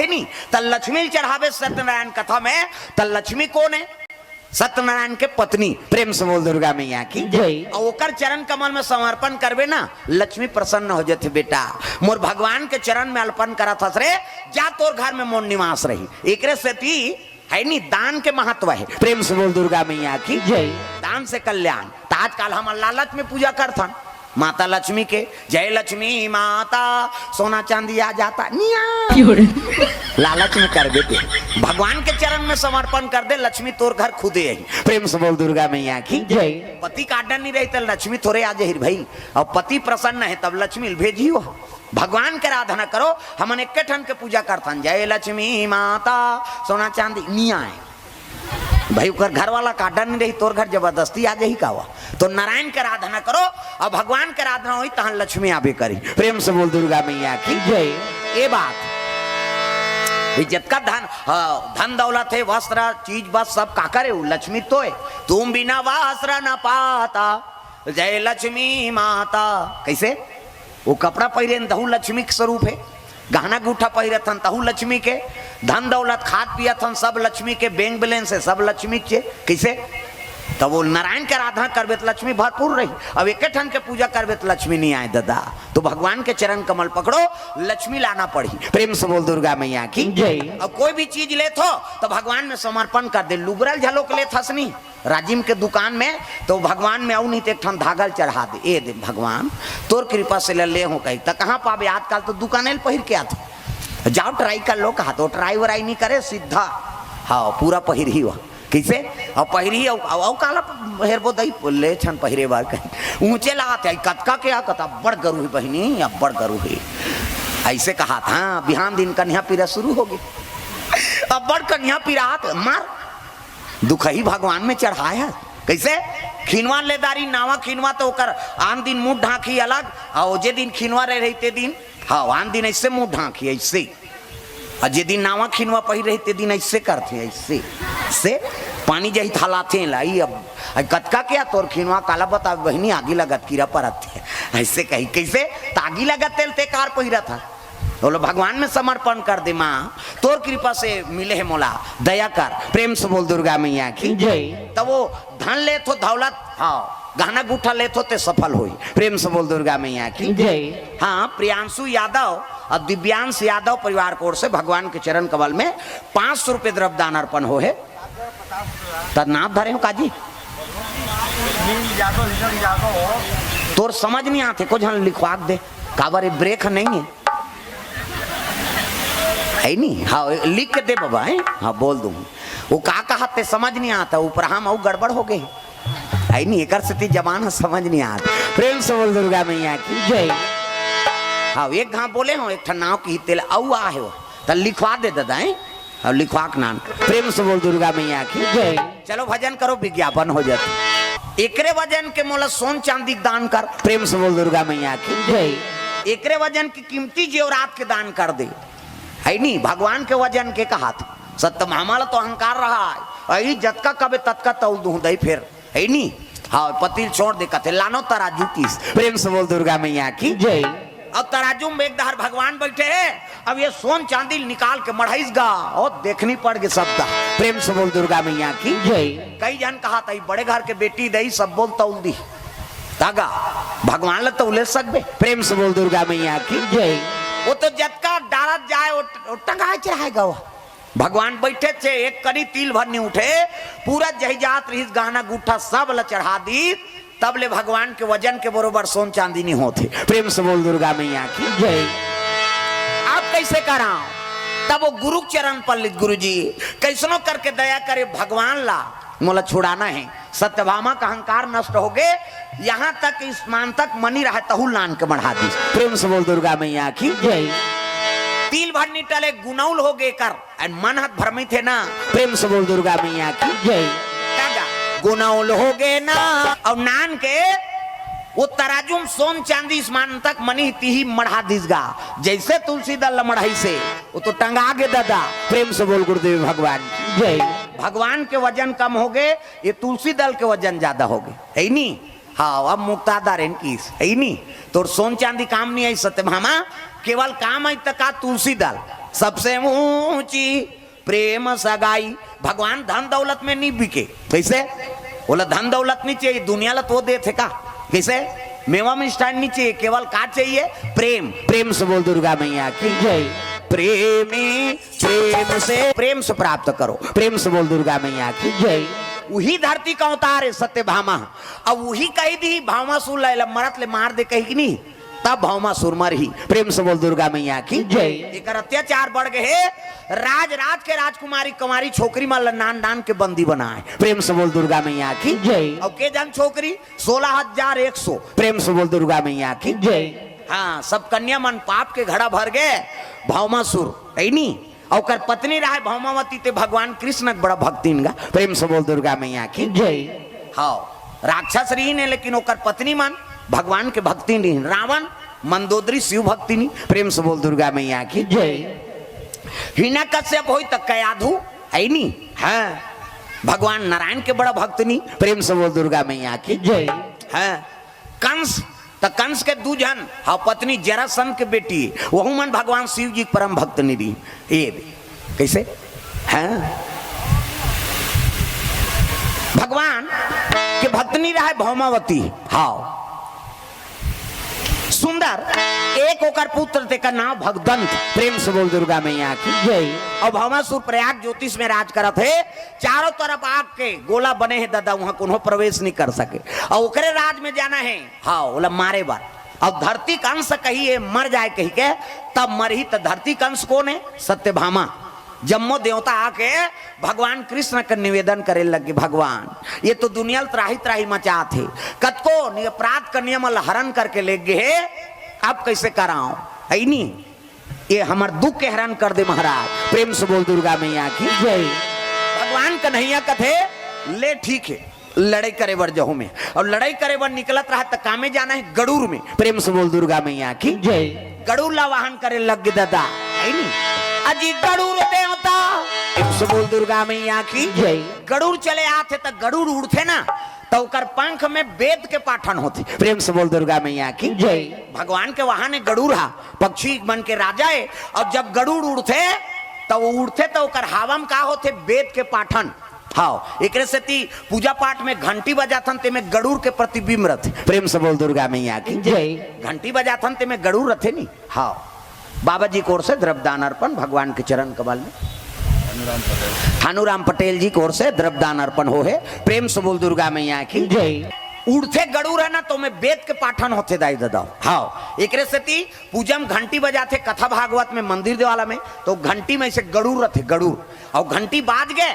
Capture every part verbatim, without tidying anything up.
नहीं, त लक्ष्मी ल चढ़ाबे सत्यनारायण कथा में, त लक्ष्मी कोन हे? सत्यनारायण के पत्नी। प्रेम से बोल दुर्गा मैया की जय। अउ ओकर चरण कमल में समर्पण करबे ना, लक्ष्मी प्रसन्न हो जथे। बेटा, मोर भगवान के चरण में अर्पण करत हस रे, जा तोर घर में मोर निवास रही। एकरे सेती हे नी, दान के महत्व हे। प्रेम से बोल दुर्गा मैया की जय। दान से कल्याण। त आजकल हमन लालच में पूजा करथन माता लक्ष्मी के, जय लक्ष्मी माता, सोना चांदी आ जाता, निया। लालच में करबे ते, भगवान के चरण में समर्पण कर दे, लक्ष्मी तोर घर खुदे आही। प्रेम से बोल दुर्गा मैया की जय। पति का आडर नहीं रही त लक्ष्मी थोरे आ जाही भाई। अउ पति प्रसन्न हे तब लक्ष्मी ल भेजी हो। भगवान के आराधना करो। हमन एक्के ठन के पूजा करथन, जय लक्ष्मी माता, सोना चांदी निया हे भाई। ओकर घर वाला का आडर नहीं रही, तोर घर जबरदस्ती आ जाही का वा? तो नारायण के आराधना करो, अउ भगवान के आराधना होही, तहन लक्ष्मी आबे करी। प्रेम से बोल दुर्गा मैया की जय। ए बात भी, जतका धन, हाँ, धन दौलत हे, वस्त्र, चीज, बस सब काकर हे? वो लक्ष्मी तो हे। तुम बिना वस्त्र न पाता, जय लक्ष्मी माता। कइसे? वो कपड़ा पहिरे हन, तहू लक्ष्मी के स्वरूप हे। गहना गूठा पहिरत हन, तहू लक्ष्मी के। धन दौलत, खात पियत हन, सब लक्ष्मी के। बैंक बैलेंस हे, सब लक्ष्मी के। कइसे? त वो नारायण के आराधना करबे त लक्ष्मी भरपूर रही। अब एके ठन के पूजा करबे त लक्ष्मी नहीं आए ददा। तो भगवान के चरण कमल पकड़ो, लक्ष्मी लाना पड़ही। प्रेम से बोल दुर्गा मैया की जय। अब कोई भी चीज लेत हो त भगवान में समर्पण कर दे। लुगरा ल झलोक लेत हस नी राजिम के दुकान में, तो भगवान में अउ नहीं त एक ठन धागा ल चढ़ा दे। ए दे भगवान, तोर कृपा से ले, ले हो कही। त कहाँ पाबे? आजकल तो दुकाने ल पहिर के आथे। जाओ try कर लो कहा, तो try वराई नहीं करे, सीधा, हाँ, पूरा पहिरही हो। कइसे? अउ पहिरही, अउ, अउ, अउ काला हेरबो दई, ले छन पहिरे बर कही। ऊंचे लागत हे, कतका के आ, कता बड़ गरू हे बहिनी, अब्बड़ गरू हे। अइसे कहा था, बिहान दिन कन्या पीरा शुरू होगे। अब्बड़ कन्या पीरा आत, मार। दुखही भगवान में चढ़ाय हे। कइसे? खिनवा ले दारी, नावा खिनवा तो ओकर आन दिन मुंह ढांकी अलग, अउ जे दिन खिनवा रहे रही ते दिन, हाँ, आन दिन अइसे मुंह ढांकी, अइसे। अउ जे दिन नावा खिनवा पहिर रही ते दिन अइसे करथे, अइसे। से पानी जही थालाथे ला, ई अब, अब कतका के आ तोर खिनवा काला बतावे बहिनी, आगी लगत कीरा परत हे। अइसे कही, कइसे? त आगी लगत तेल ते कार पहिरत हा। बोलो, भगवान में समर्पण कर दे माँ, तोर कृपा से मिले हे मोला, दया कर। प्रेम से बोल दुर्गा मैया की जय। तब वो धन लेत हो, दौलत, हाँ, गहना गूठा लेत हो ते सफल होई। प्रेम से बोल दुर्गा मैया की जय। हाँ, प्रियांशु यादव अउ दिव्यांश यादव परिवार के ओर से भगवान के चरण कमल में पाँच सौ रुपये द्रव्य दान अर्पण हो हे। त नाप धरे हो काजी? तोर समझ नहीं आथे, को झन लिखवा दे, काबर ए ब्रेक नहीं है। है नी? हाँ, लिख के दे बाबा, है? हाँ, बोल दूँ। वो का कहा ते समझ नहीं आता, ऊपर हम अउ गड़बड़ हो गए। है नी? एकर सेती जबान ह समझ नहीं आता। प्रेम से बोल दुर्गा मैया की जय। हाँ, एक घाव बोले हो, एक ठन नाव की तेल अउ आहे हो, त लिखवा दे दादा, है? अउ लिखवा के नान। प्रेम से बोल दुर्गा मैया की जय। चलो भजन करो, विज्ञापन हो जात। एकरे वजन के मोला सोन चांदी के दान कर। प्रेम से बोल दुर्गा मैया की जय। एकरे वजन की कीमती जेवरात के दान कर दे। है नी, भगवान के वजन के कहात। सत्यभामा ला तो अहंकार रहा है, अई जतका कबे ततका तौल दूं दई फेर, है नी। हाँ, पति ल छोड़ दे, कथे लानो तराजू किस। प्रेम से बोल दुर्गा मैया की जय। अब तराजू में एक धार भगवान बैठे हैं, अब ये सोन चांदी निकाल के मढ़ाइस गा, ओ देखनी पड़ गे शब्द। प्रेम से बोल दुर्गा मैया की जय। कई झन कहा था, "ई बड़े घर के बेटी दई, सब बोल तौल दी।" तागा भगवान ला तौले सकबे। प्रेम से बोल दुर्गा मैया की जय। वो तो जतका डालत जाए, वो, वो टंगाए चढ़ाएगा वो। भगवान बैठे थे, एक कनी तिल भर नहीं उठे, पूरा जही जात रहिस गहना गुट्ठा सब ला चढ़ा दी, तब ले भगवान के वजन के बरोबर सोन चांदी नहीं होते। प्रेम से बोल दुर्गा मैया की जय। आप कैसे कराओ? तब वो गुरु के चरण पर लिख, "गुरु जी, कैसनो करके दया करे भगवान ला, मोला छुड़ाना है।" सत्यभामा का अहंकार नष्ट हो गए, यहाँ तक इस मान तक मनी रहा तहु लान के मढ़ा दी। प्रेम से बोल दुर्गा मैया की जय। तिल भर नहीं टले, गुनौल हो गए कर, अउ मन हत भ्रमित है ना। प्रेम से बोल दुर्गा मैया की जय। कागा गुनौल हो गए ना, अउ नान के वो तराजू में सोन चांदी इस मान तक मनी तिही मढ़ा दिस गा। जैसे तुलसी दल मढ़ाई से, वो तो टंगा गे दादा। प्रेम से बोल गुरुदेव भगवान की जय। भगवान के वजन कम हो गए, ये तुलसी दल के वजन ज्यादा हो गए, है नी? हाँ, अब मुक्तादार है किस, है नी? तोर सोन चांदी काम नहीं आई सत्यभामा, केवल काम आई तका तुलसी दल। सबसे ऊंची प्रेम सगाई। भगवान धन दौलत में नहीं बिके। कैसे? बोला, धन दौलत नहीं चाहिए, दुनिया ला तो देथे का? कैसे? मेवा मिष्ठान नहीं चाहिए, केवल का चाहिए? प्रेम। प्रेम से बोल दुर्गा मैया की जय। प्रेमी प्रेम से, प्रेम से प्राप्त करो। प्रेम से बोल दुर्गा मैया की जय। वही धरती का अवतार है सत्यभामा। अब वही कही दी भावनासुर ला, मरत ले मार दे कही कि नहीं? तब भावनासुर मरही। प्रेम से बोल दुर्गा मैया की जय। एकर अत्याचार बढ़ गए हे। राज राज के राजकुमारी कुमारी छोकरी मन ला नान नान के बंदी बनाए। प्रेम से बोल दुर्गा मैया की जय। अब के जन छोकरी? सोलह हजार एक सौ। प्रेम से बोल दुर्गा मैया की जय। हाँ, सब कन्या मन पाप के घड़ा भर गए। भावनासुर, है नी? अउ ओकर पत्नी रहे भावनावती, ते भगवान कृष्ण के बड़ा भक्तिन गा। प्रेम से बोल दुर्गा मैया की जय। हाँ, राक्षस रही ने, लेकिन ओकर पत्नी मन भगवान के भक्तिन रही। रावण, मंदोदरी, शिव भक्तिनी। प्रेम से बोल दुर्गा मैया की जय। हिरण्यकश्यप होई त कयाधु, है नी? हाँ, भगवान नारायण के बड़ा भक्तिनी। प्रेम से बोल दुर्गा मैया की जय। हाँ, कंस, त कंस के दू झन, हाँ, पत्नी जरासंध के बेटी, वहू मन भगवान शिव जी के परम भक्तिनी रही। ये भी कैसे? हाँ, भगवान के भक्तिनी रहे भावनावती। हाँ, सुंदर, एक ओकर पुत्र, तेकर नाम भगदंत। प्रेम से बोल दुर्गा मैया की जय। अब भावनासुर प्रयाग ज्योतिष में राज करत हे, चारों तरफ आग के गोला बने हे दादा, वहां कोनो प्रवेश नहीं कर सके। और ओकरे राज में जाना है, हाँ, ओला मारे बर। अब धरती कंस कही ये मर जाए कही के, तब मरही। त धरती कंस कौन है? सत्यभामा। जम्मो देवता आके भगवान कृष्ण के निवेदन करे लगे, भगवान, ये तो दुनिया ल त्राही त्राही मचात हे, कतको नि-, अपराध कन्या मन ल हरण करके ले गे हे, अब कैसे कराओ? है नी? ये हमर दुख के हरण कर दे महाराज। प्रेम से बोल दुर्गा मैया की जय। भगवान कन्हैया कथे, ले ठीक है, लड़ाई करे बर जहूं में। और लड़ाई करे बर निकलत रहा त कामे जाना है? गड़ूर में। प्रेम से बोल दुर्गा मैया की जय। गड़ूर ला वाहन करे लग गे दादा, है नी? अजी गड़ूर देवता, प्रेम से बोल दुर्गा मैया की जय। गड़ूर चले आथे त गड़ूर उड़थे ना, त ओकर पंख में बेद के पाठन होथे। प्रेम से बोल दुर्गा मैया की जय। भगवान के वाहन है गड़ूर हा, पक्षी मन के राजा है। और जब गड़ूर उड़थे, त वो उड़थे त ओकर हवा में का होथे? बेद के पाठन। हाँ, एकरे सेती पूजा पाठ में घंटी बजाथन, तेमे गड़ूर के प्रतिबिंब रथे। प्रेम से बोल दुर्गा मैया की जय। घंटी बजाथन, तेमे गड़ूर रथे नी। हाँ, बाबा जी की ओर से द्रव्यदान अर्पण भगवान के चरण कमल में। भानुराम पटेल जी की ओर से द्रव्यदान अर्पण हो हे। प्रेम से बोल दुर्गा मैया की जय। उड़थे गड़ूर है ना, त ओमे बेद के पाठन होथे दाई ददा। हाँ, एकरे सेती पूजा में घंटी बजाथे, कथा भागवत में, मंदिर देवाला में, त घंटी में ऐसे गड़ूर रथे, गड़ूर। और घंटी बाज गे,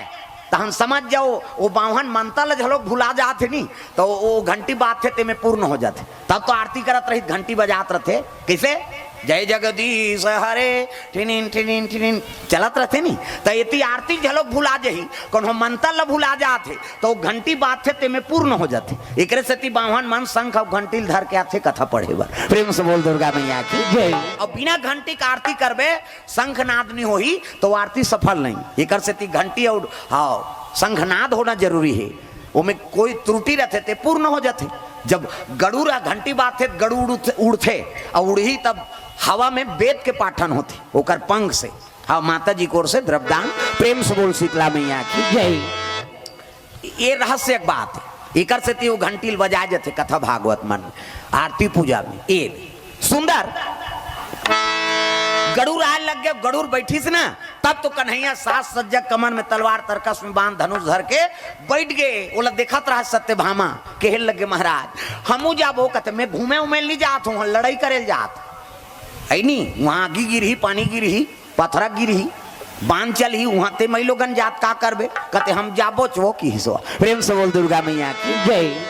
तहन समझ जाओ, वो बाम्हन मंता ल घलोक भुला जात हे नी, त वो घंटी बाजथे, तेमे पूर्ण हो जाथे। तब तो आरती करत रही, घंटी बजात रथे, कैसे? जय जगदीश हरे, ठिनिन, ठिनिन, ठिनिन, चलत रथे नी, त एती आरती घलोक भुला जही, कोनो मंता ल भुला जात हे, त वो घंटी बाजथे, तेमे पूर्ण हो जाथे। एकरे सेती बाम्हन मन शंख और घंटी ल धर के आथे कथा पढ़े बर। प्रेम से बोल दुर्गा मैया की जय। और बिना घंटी के आरती करबे, शंखनाद नहीं होही, त आरती सफल नहीं। एकर सेती घंटी और, हाँ, शंखनाद होना जरूरी है। ओमे कोई त्रुटि रथे, ते पूर्ण हो जाथे। जब गड़ूर ह घंटी बाजथे, त गड़ूर उड़थे, उड़थे, और उड़ही तब हवा में बेद के पाठन होथे, ओकर पंख से। हाँ, माता जी की ओर से द्रव्यदान, प्रेम से बोल शीतला मैया की जय। ये रहस्य एक बात है, एकर सेती वो घंटी ल बजाए जाथे कथा भागवत मन, आरती पूजा में। ये सुंदर गड़ूर आए लग गे, गड़ूर बैठिस ना, तब तो कन्हैया साज सज्जा, कमर में तलवार, तरकस में बाण, धनुष धर के बैठ गे। ओला देखत रहा सत्यभामा, कहे लग गे, महाराज, हमू जाबो। कथे, मैं घूमे उमे नहीं जात हूँ, लड़ाई करे ल जात। है नी, वहाँ आगी गिरही, पानी गिरही, पथरा गिरही, बाण चलही, वहाँ ते मई लोगन जात का करबे? कथे, हम जाबो चो की हिसवा। प्रेम से बोल दुर्गा मैया की जय।